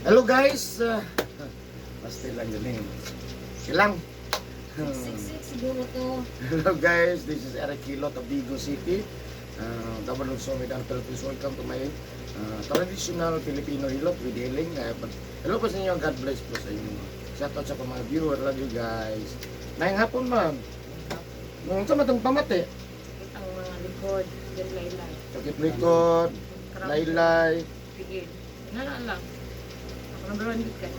Hello guys! Basta lang yun eh. Silang. 666 siguro to. Hello guys, this is Eric Hilot of Vigo City. Governor Summit and Philippines. Welcome to my traditional Filipino hilot with healing. Hello po sa inyo. God bless po sa inyo. Shout out sa mga viewer. Love you guys. Naing hapon, ma'am. Nung sa matong pamati. Ang mga likod, then laylay. Sakit likod, Krap. laylay. Sige. Na na lang. Ako number one good ka.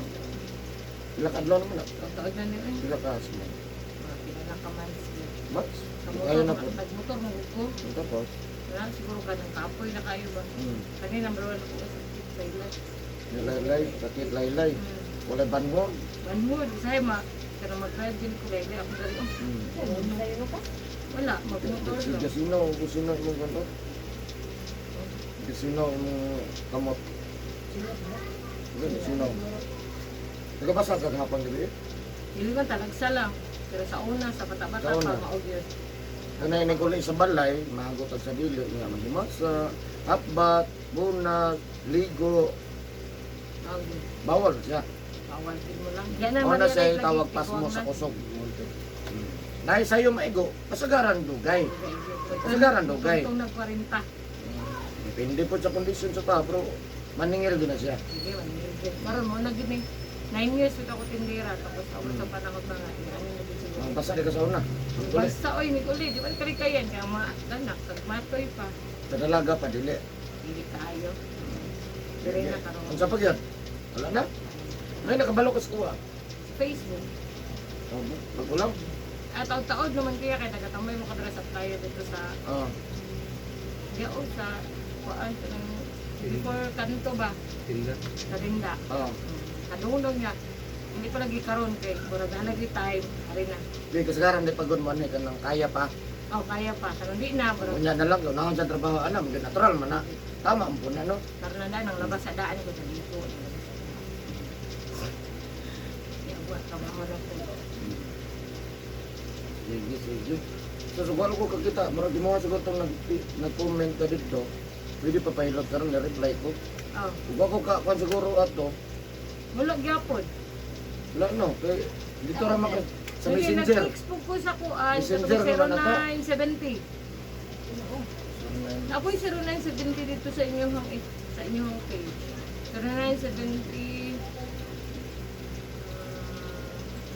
Pila ka adlaw naman na. Taod na niyo eh. Pila ka asmo. Mga pila na ka months. Max, Sa kaya motor, na po. nagmotor mo ko. Tapos, Wala, siguro ka ng kapoy na kayo ba? Kani number one ako sa laylay. Laylay, sakit laylay. Walay banhog. Banhod, say ma. Pero mag-drive din ko laylay. Ako dali. Oh, wala, magmotor Si lang. Jasino, Jasino imong ganto. Jasino imong kamot. Jasino. Nagabasa ka hapon gabi? Dili man talagsa lang. Pero sa una, sa bata-bata Sa una. pa, maog yun. Kanay ni kulit sa balay, mahagot sa dili nga maghimasa, hapbat, bunag, ligo, Maog yun. Bawal siya. Bawal din mo lang. Yan ang Una ma-realize siya lagi, tawag pasmo tiguang sa na. kusog. Dahil sa'yo maigo, pasagaran dugay. Pasagaran dugay. Itong nagkwarinta. Depende po sa kondisyon sa tao, pero maningil din na siya. Sige, maningil. Karon mo, naging 9 years with ako tindera. Tapos ako sa panahon mga, ano na din siguro. Ang basa di ka sa una. Ang kulit. Basta, oy, may uli. Di ba kalikayan? Kaya mga anak, kagmatoy pa. Sa dalaga pa, dili. Dili tayo. Dire na karon. Ang sa pagyat, wala na. May nakabalo ka sa kuha. Sa Facebook. Oh, magulang. At taod-taod naman kaya kaya nagatamay mo kadra sa tayo dito sa Ah, Gao sa kuan kanang before kanto ba Tinda. sa Rinda. Kadungdong niya. Hindi pa lagi karon kay murag na lagi time ari na. Di kasagaran di pagod mo ani kanang kaya pa. Oh, kaya pa. Karon di na murag Unya na lang unahon sa trabaho ana, maging natural man na. Tama ang puna no. karon na nang labas sa daan ko sa dito. Ya, buat trabaho na ko. Sige, sige. So siguro ko kakita, murag mo siguro tong nag nag-comment ka dito. Pwede pa pahilot karon na reply ko. Oh, Ug ako ka kung siguro ato, wala gyapon. wala no, kay dito ra maka sa Sige, Messenger. nag-text po ko sa kuan sa Messenger naman na to. 0970. Ako yung 0970 dito sa inyong page. 0970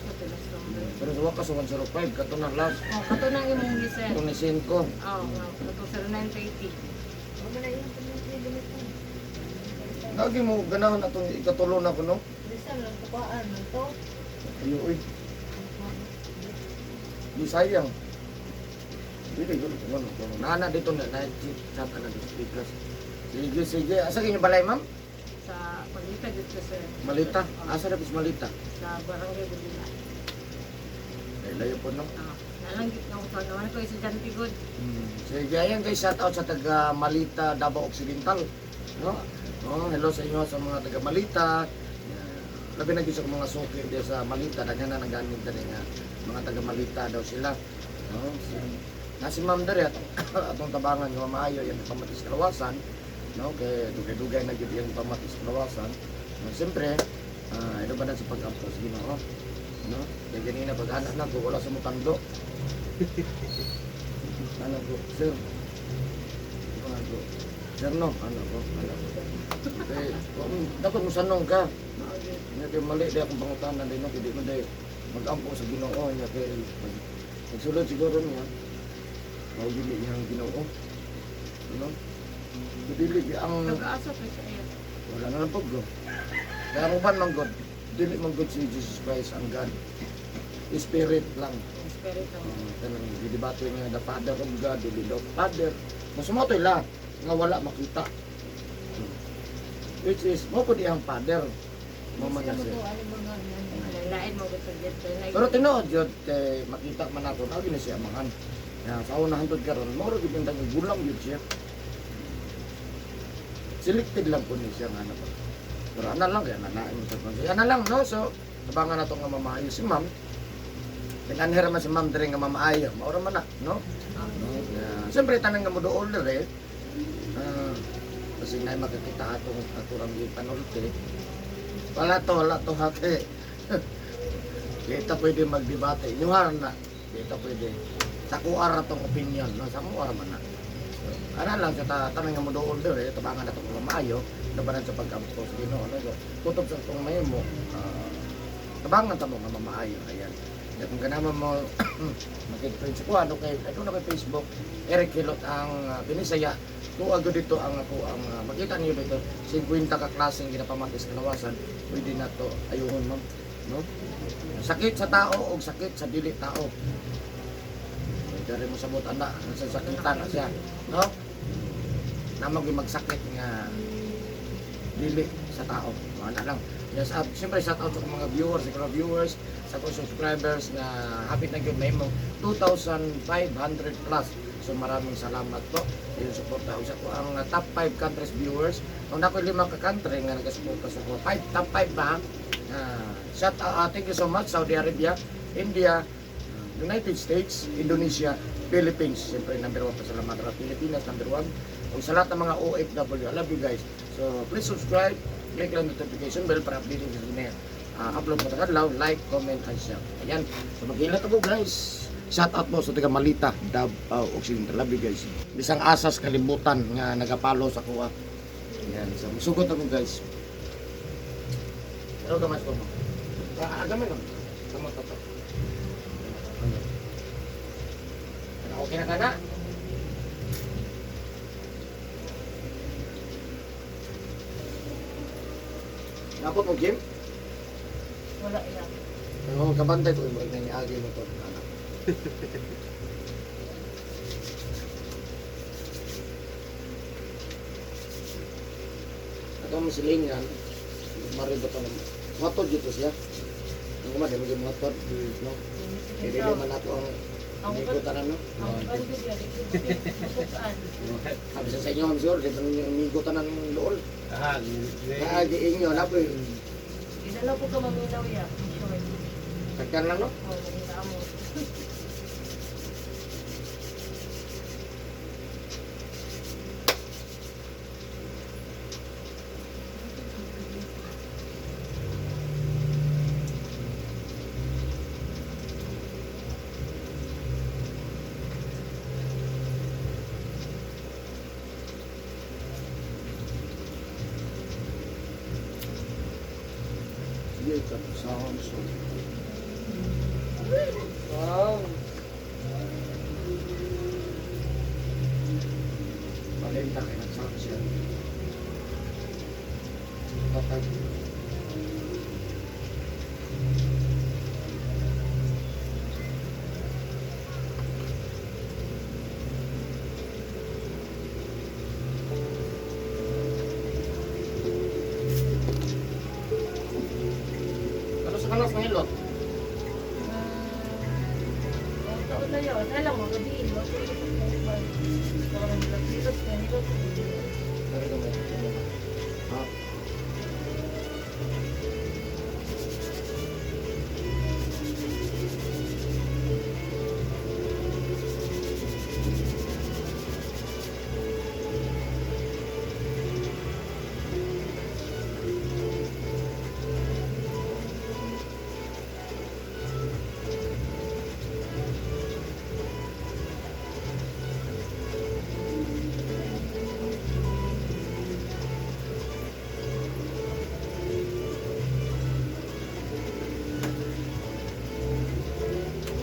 sa pilas number. Pero sa wakas 105 kato na last. Oh, kato nang imong gisend. Itong ni-send ko. Oh, kato 0930. Lagi mo ganahan atong ikatulo na ko no. Ayo oy. Di sayang. Dili gud ano ko. Nana dito na na chat na dito speakers. Sige sige. Asa kinyo balay, ma'am? Sa Malita dito sir. Malita. Oh, Asa na pis Malita? Sa Barangay Bulila. Ay layo po no. Ah, nalanggit na ko naman ko estudyante good. Sige, ayan guys, shout out sa taga Malita, Davao Occidental. No? Oh, hello sa inyo sa mga taga Malita. Labi na gyud sa mga suki diya sa Malita, daghan na naganin diri nga mga taga Malita daw sila. No? Si, na si Ma'am diri atong, atong tabangan nga maayo yan pamatis kalawasan, no? Kay dugay-dugay na gyud yung pamatis kalawasan. No, siyempre, ito ba na sa pag-ampo sa Ginoo? No? Kay ganina pag anak na ko wala sa mutando. Ano ko, sir? Ano ko? Sir, no? Ano ko? Ano ko? Okay. Kung dapat mo sanong ka. Nya kay mali di akong pangutana din no, kay di mo di mag-ampo sa Ginoo nya kay magsulod siguro niya. Mao dili niya ang Ginoo. Ano? Dili di ang Nag-aasa pa siya ayan. Wala na lang pag. Kaya ang uban man God, dili man God si Jesus Christ ang God. Spirit lang. Ang spirit ng Kanang gidebate nga the Father of God, dili daw Father. Mas mo la nga wala makita. Which is mo pud iyang Father. Mo man na siya. Lain mo gusto dito. Pero tinuod jud kay makita man nato na gini siya amahan. Ya, sa una hantod karon mo ra gyud ang gulang gyud siya. Selected lang po ni siya nga ano pa. Pero ana lang kaya nanain mo sa konsi. Ana lang no, so tabangan nato nga mamaayo si ma'am. Kinanhira man si ma'am diri nga mamaayo. Maura man na, no? No? Yeah. Siyempre tanan nga mo dool diri. Kasi na makakita atong aturang gipanulti. Wala to, wala to hake. Di ta pwede magdebate. Inyuhar na. Di ta pwede. Sa kuar na tong opinion. No? Sa kuar man na. So, ana lang sa tanang nga mo doon doon eh, tabangan na itong maayo, labanan sa pagkampo sa Ginoo, ano so, kutob sa itong mahimo, tabangan ta mo nga mamaayo, ayan. Kaya kung ganaman mo makik-friend sa kuha, ano kay, ano na kay Facebook, Eric Hilot ang Binisaya, tuwa ko dito ang ako ang makita niyo dito 50 ka klaseng ginapamati sa kalawasan, pwede na to ayuhon, ma'am, no? Sakit sa tao o sakit sa dili tao. Pwede rin mo sabot ana sa sakitan na siya, no? Namag yung magsakit nga dili sa tao. Wala lang. Yes, at siyempre shout out sa akong mga viewers, sa mga viewers, sa akong subscribers na hapit na gyud mahimo 2,500 plus. So maraming salamat po sa inyong suporta. Usa ko ang top 5 countries viewers. Kung nako lima ka country nga nagasuporta sa ko. 5 top 5 ba? Shout out, thank you so much, Saudi Arabia, India, United States, Indonesia, Philippines. Siyempre number 1 pasalamat sa Pilipinas, number 1. Ug sa lahat ng mga OFW, I love you guys. So please subscribe, click lang notification bell para updated sa mga upload mo kadlaw, like, comment, and share. Ayan. So maghilot ako, guys. Shout out mo sa taga Malita, Davao Occidental. Love you guys. Bisang asas kalibutan nga nagapalo sa kuha. Ayan. So musugot ako, guys. Pero gamas ko mo. Ah, gamay lang. Kamot to. Ano? Okay na ka na? Napot mo gym? Wala iya. Oo, kabantay ko yung mga niagi mo to. Anak. Ato mo silingan, maribot ang motor dito siya. Ang kuma, di mo yung motor, no? Kaya dili man nato ang Ang migo tanan, no? Ang kan gud yan, ikutukan. Sabi sa inyo, I'm sure, di man yung migo tanan ng lool. Ah, Kaya di inyo, napoy, Gidala ko ka maminaw ya. Short. tagkan lang, no? Oh, makita mo. Sige, sound, so. Wow. Palenta kay nagsound siya. Patag. Ano sa kanas ng hilot? Oh, taon na yun. Alam mo, gabi. Dari gamay. Ha?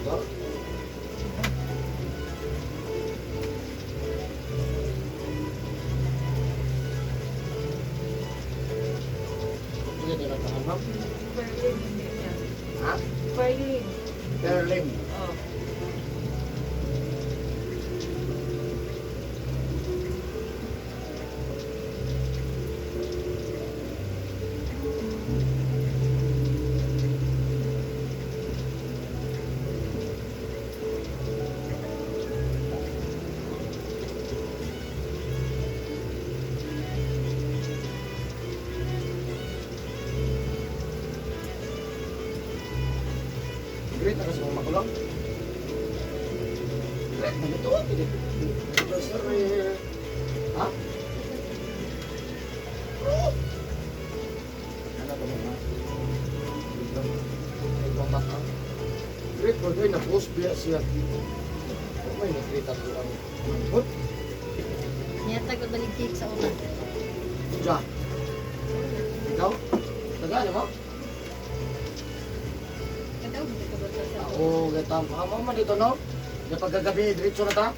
Ito? Sige, tinatahan, ma'am. Berlin, hindi niya. Ha? Berlin. Berlin. Oh. Great na kasi mga makulong. Great na ito. Anniversary. Ha? Oh! Ano ba mga? Ay pamata. Great for na post biya siya. Oh, may nakita ko ang manghod. Niyata ko balik cake sa una. Ja. Ikaw? Tagaan mo? Kadaw, hindi ko ba sa Oo, gatam. Amo man dito, no? Di pagkagabi, diretso na ta.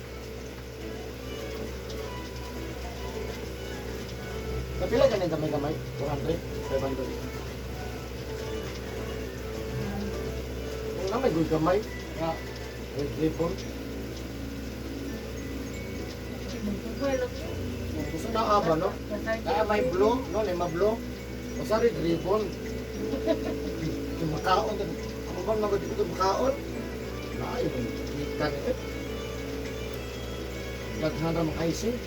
Kapila ka ng gamay-gamay? 400? 500? Kung na may good gamay, nga, red ribbon. Gusto na aba, no? Kaya may blue, no? Lima blue. Basta red ribbon. Yung makaon. Ako ba magod ito makaon? Ay, ikan eh. Daghan ra mga icing.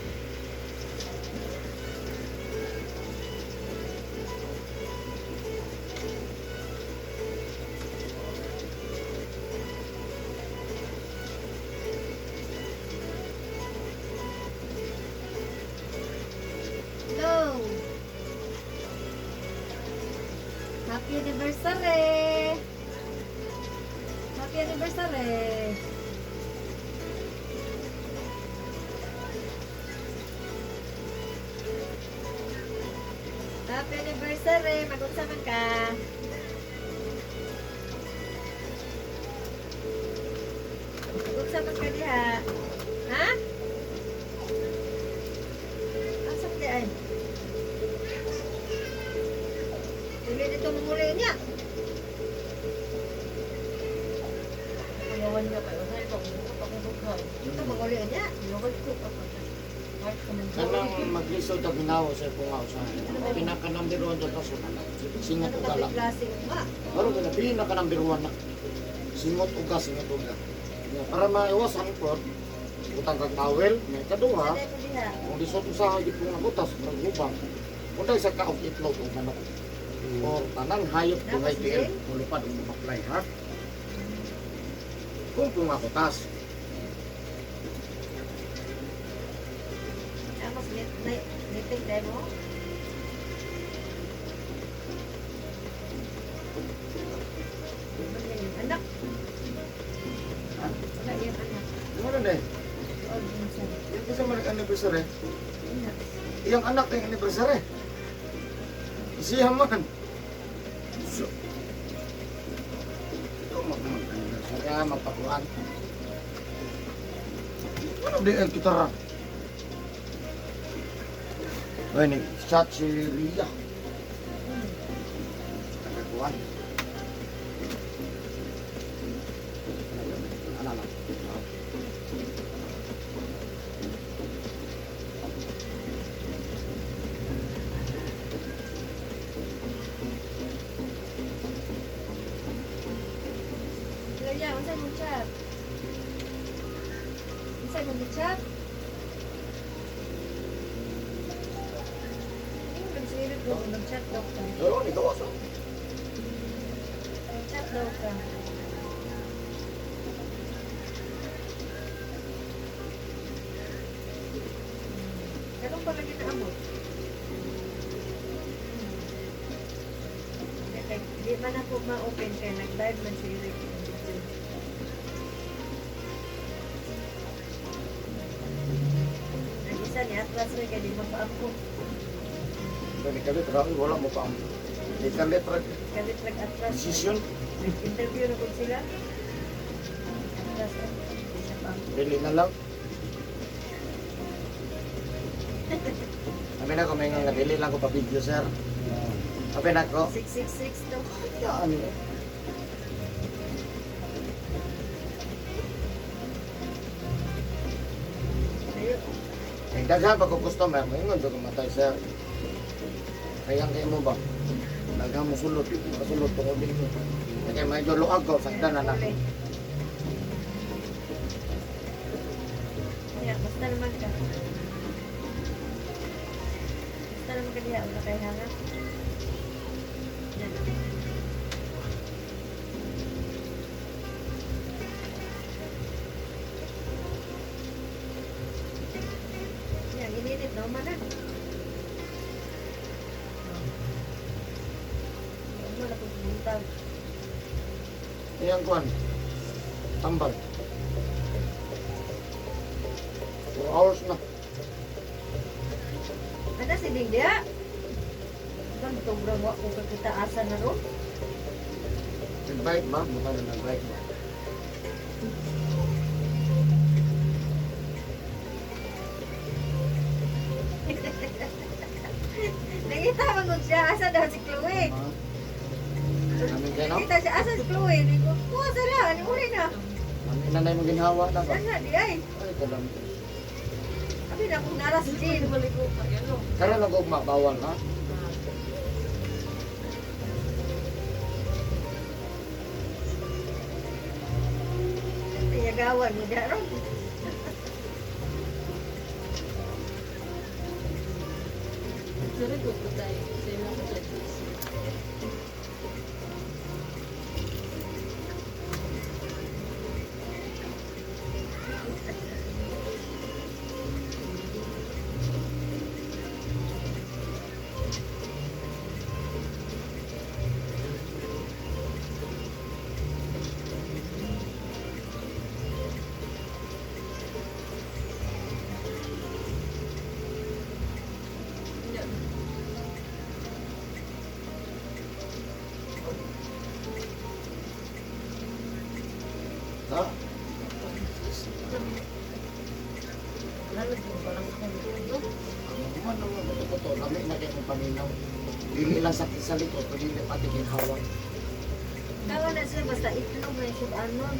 Hello! Happy anniversary! Happy anniversary! Happy anniversary! Mag-unsa man ka? Mag-unsa man ka diha? Ha? Asa man di ay? Uli dito manguli niya. Ayawan niya kayo. Ay, pag-bukot ako bukay. Ito manguli niya. Ayawan ko ako. Kahit ka man Kanang maglisod ang ginawa sa kung sa pinaka number one daw kaso na singot Ano og ka lang. klase ma? Pero kana pinaka number one na singot uga, singot uga. Ya, para maiwasan ko utang kag towel, may kaduha, Ano ko diha? kung lisod usahay gid kung nabutas maghubang. Kung dahil sa kaog itlog o manok. O tanang hayop kung ay tiil, mulupad o maplay ha. Kung pumakutas, Amos net net netting demo. Wala yung anak. Ha? Wala yung anak. Ano na eh? Doon minsan. Yung kasi man anniversary, Anak. iyang anak yung anniversary. Siya man. So, ito mag-anniversary, magpakuan. Ano di ang kitara? Ay, nag-chat si Ria. Nagkakuan. Ano lang? Kuya, unsa mo chat? Unsa mo chat? Nagsilip ko, nag-chat daw ka. Pero, ikaw asa? Nag-chat daw ka. Ganun pala ginaamot. Kaya di man ako ma-open kaya nag-live man si Eric ng video. Ang isa ni Atlas may kaya di mapaampo. Dali kami, trabaho, wala mo pa ang Ikalit ra Kalit nag-Atlas. decision. Nag-interview na ko sila. Atlas, eh. Di siya paampo. Dili na lang. Sabi na ko, may nga dili lang ko pa video, sir. Sabi na ko, 666 daw. yan eh. Sayo. Kay daghan pa ko customer, may ingon jud ko matay, sir. Kaya ang kayo mo ba? Daghan mo sulod, masulod tungod din mo. Kaya medyo luag ko, sagdan na na. Ya, basta naman ka. Basta naman ka diha, wala kay hanga. Yan. Yan, ininit na man na. Wala ko buntag. Ayan kuan. Tambal. 4 hours na. Ano si Dingdia? Kan sobrang wa ko kakita asa na ro. Nag-bike ba? Mukha na nag-bike ba? Nangita man gud siya asa daw si Chloe. Ha? Namin kayo, no? Nangita siya asa si Chloe. Ni ko, kuha sila, ni uli na. Namin nanay mo ginhawa na ba? Ana di ay. Ay, kalam. Abi na kung nara si Hindi Jean. maligo pa yan oh. Karon nag ugma, bawal ha? Tiyagawan mo daro. Sorry ko po tayo. Sa imo ko tayo. Ha? Lalagyan pa lang ako nito. Ang man naman ito to, lami na kayo kung paminaw. Dili lang sa likod, pero dili pati ginhawa. Tawa na siya basta itlog na siya anon.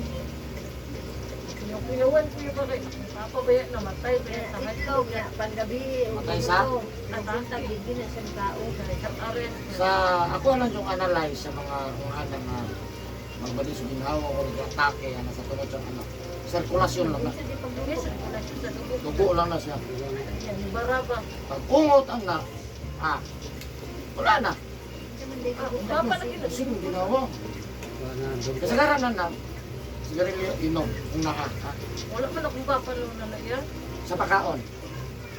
Pinuwan ko yung bakit. Papa ba yan? Namatay ba yan? Sa Itlog na panggabi. Matay sa? Nagbuntag gigi na siyang tao. Arrest. Sa ako lang yung analyze sa mga kung ano nga magbali sa ginhawa o nag-atake ano sa tunod sa ano. Sirkulasyon lang na. Isa di Yes, pagluto. wala siya sa dugo. Dugo lang na siya. Yan, baraba. Pag ungot ang na, ah, wala na. Isa man di Ah, pagbuntag papa si- lagi na. Kasi yung ginawa. Kasagaran na na, sigarilyo inom, kung naka, ha? Wala man akong papa noon na na yan. Sa pagkaon.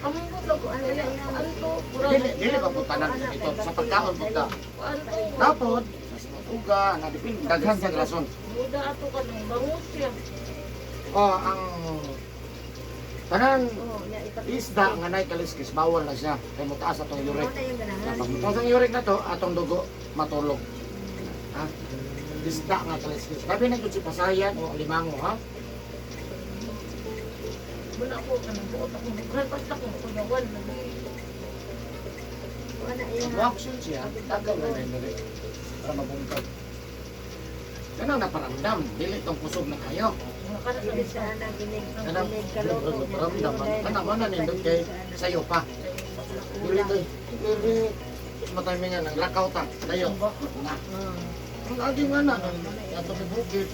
Ang mga ko, ano yan? Anto, Dili, dili ba po tanan ito? Sa pagkaon po ta. Anto, Tapos, sa sinutuga, na dipin, daghan sa rason. Muda ato ka nung bangus siya. O, ang tanan Oo, nya ipag- isda nga nay kaliskis, bawal na siya. Kay mutaas atong Mao uric. na yung ganahan. Pag mutaas ang uric na to, atong dugo matulog. Ha? Isda nga kaliskis. Labi na gyud si pasayan o limango, ha? Muna ako, kanang buot ako. Bukran, basta kung kuyawan. Wala iya. Reaction siya, tagaw na na diri para mabungkag. Kanang naparamdam, dili tong kusog na kayo. Dili sa ana ginig. Kanang Ginig kaloko. naparamdam, kanang man na nindot kay sayo pa. Dili kay dili matimingan ang lakaw ta, tayo. Na. Ang lagi nga na, ato may bukid.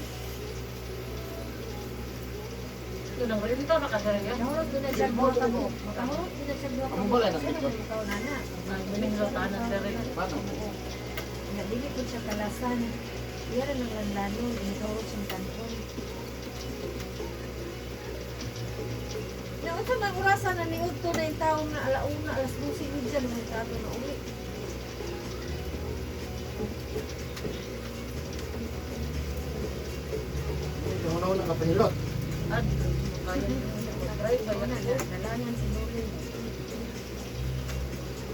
Yun ang rin ito, nakasaraya. Nahurot din na siya buha ka mo. Nahurot din na siya buha ka Ang mo. balay na dito. Ikaw na na. Bininglatanan sa rin. Paano? Nga dili ko siya kalasan. Iya ra nang lanlanon, inihurot siyang kanton. Na unsa man orasa na niudto na yung tao nga alauna, alas 12:30 naman kato na uwi. Yung una-una ka pahilot. Ah, di ko kaya. Drive ba Wala yan? na, nalangan si Luli.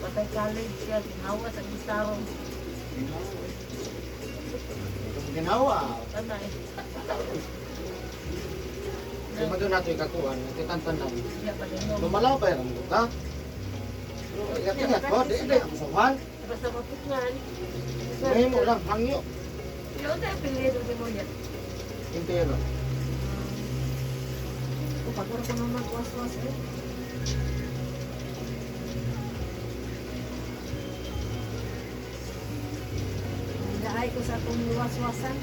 Patay college siya, ginawa sa gisarong. Ginawa. Patay. Kung madun nato ikakuhan, nagkitantan lang. Siya pa din. Lumalaw pa yung ta. Pero ingat-ingat ko, di di ang suhan. Basta maputngan. Ngayon mo lang, hangyo. Yun tayo pilihan ni mo yan. Intero. Kung pagkuro ko naman was-was eh. Nilaay ko sa akong was-wasan.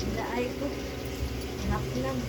Nilaay ko. Hanap lang.